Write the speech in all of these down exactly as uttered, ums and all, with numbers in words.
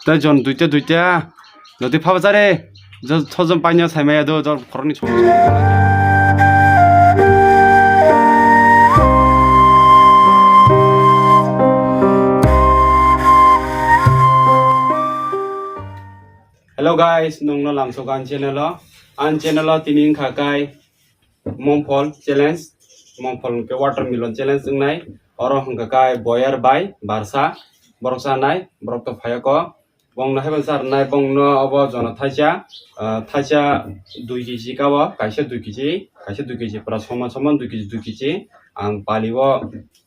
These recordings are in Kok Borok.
Tei jon duita duita. Jodi phaba jare. Jo, sojon paino saimaya do, jo khoroknwi somo. Hello guys, nungno lamsok ang channel o. Ang channel o tini wngkha kai Mongphol challenge, Mongphol hwnkhe watermelon challenge wngnai. Oro hwnkha kai boyar bai barsa, borok chanai, borok to phayoko. Bongno haibai charwnai, bongno obo jono thaisa, ah, thaisa dui kg ka o, kaisa dui kg, kaisa dui kg, pura soman soman dui kg, dui kg. Ang pali o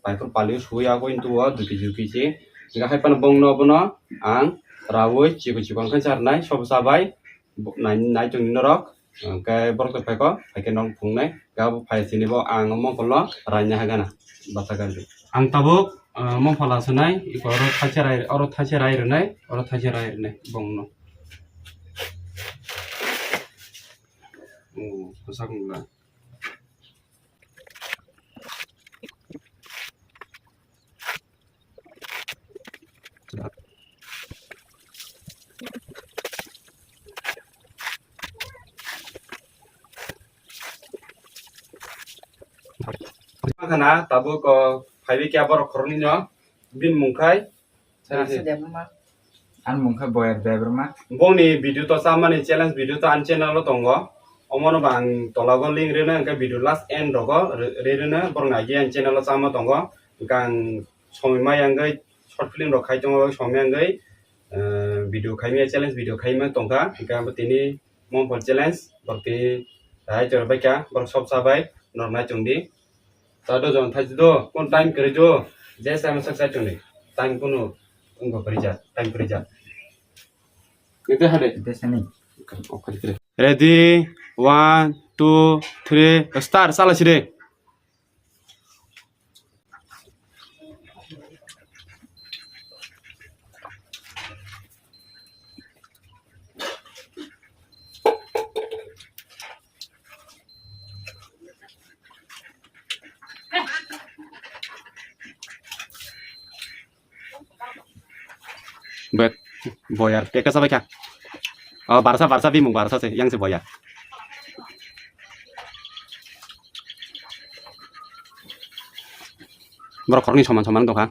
paipor pali o suwi agoi hintu o dui kg, dui kg. Hingkha hai phano bongno obono ang rawi chikon chikon khe charwnai, sobo chabai. Bo-, nai-, naichongni norok, hwnkhe borok to phaikho, phaikhe norok phunuknai, khe abo phai sini bo ang mongpholno raina hagana, bacha gari. Ang tabuk, ah, mongphol asunai, iko oro thaisa rai, oro thaisa rai rwnai, oro thaisa rai rwnai, bongno. Oh, bwsak wngla. Khana tabuk, o, phaiwi khe borok khoroknwi no bini mung khai. Sari se. Ani mung khe Boyar Debbarma. Bongni video to chamani challenge video to ani channel o tongo. Omono bo ang tola o link rino, hwnkhe video last end rogo ri-, ri rino, borok nai di ani channel o chama tongo. Hwnkhe ang somoi ma yangwi short film rok khai tongo, somoi yangwi, eh, video khaimya, challenge video khaima tongkha. Hwnkhe abo tini Mongphol challenge, borok tini hai chwra baikha, borok sob chabai, norok nai chong di. Ta do jon thai do, kun time kwrwi do, je sai masak sai chong di. Time kunu wngkha kwrwi ja, time kwrwi ja. Nete hade. Nete sani. Ready, one, two, three, start, chala side. Bek, boyar, teka sabai kha. Oh, barsa, barsa, bimung barsa se, yang se boyar. Borok khoroknwi soman soman tongkha.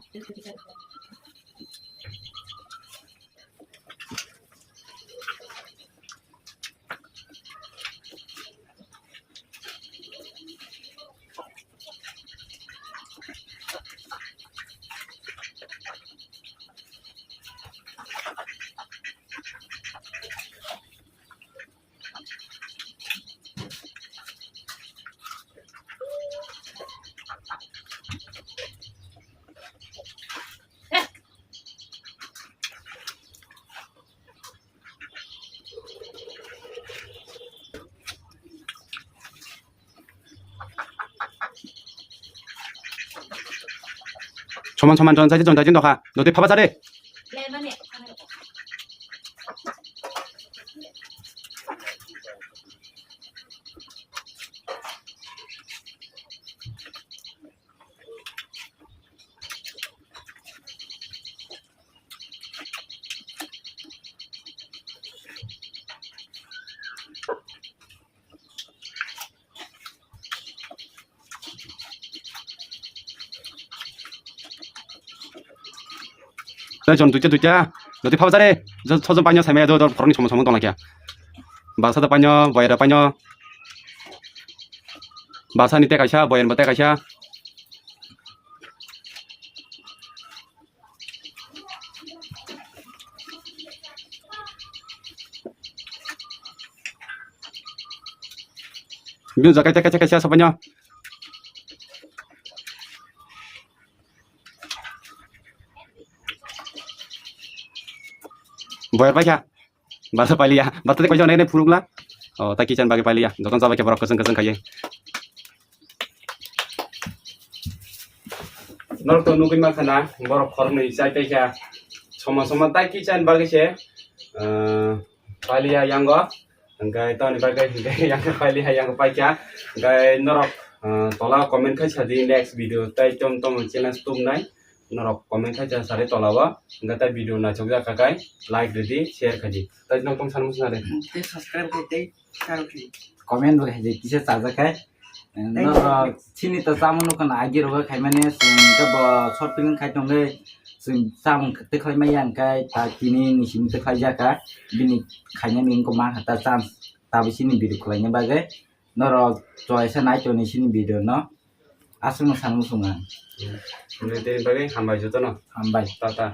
Soman soman jon saidi jon saidi dokha. Doti phaba sade. Tei jon duita duita. Doti phaba sare. Sojon paino saimaya do, do, khoroknwi somo somo tongla kya. Basa da paino, boyar paino. Basa ni tei kaisa, boyar ni bo tei kaisa. Bini jaga kaisa kaisa sabaino. Boyar paikha. Basa pailiya. Basa tei kaisa onai phunukla. O, ta kichani bagwi pailiya. Jotono chabai khe borok kwchwng kwchwng khaiwi. Norok to nugwi mankha na, borok khoroknwi chai paikha. Soma soma ta kichani bagwi se, ah, pailiya yango. Hwnkhe toni bagwi hwnkhe yang pailiya yang paikha. Hwnkhe norok, ah, tola comment khai sadi next video tei tom tom challenge tubunai. norok comment khai cha sari tola o, hingke tai video naisok jak kha kai like ridi, share khaidi. Tai nok tong san muchung nare. Tei subscribe khai tei karo khe. Comment bo khai kisa chajak khai. Norok chini to chamung nukha na agi rogo khai mani chwng ke bo short film khai tongwi chwng chamung tei khlai maya hingkai ta tini ni simi tei khlai jaka bini khaina ni wngkha ma kha ta chance ta bisi ni video khlaina bagwi norok choisa nai toni sini video no aswk no san muchung ang. Hwnwi tini bagwi hambai jotono. Hambai. Tata.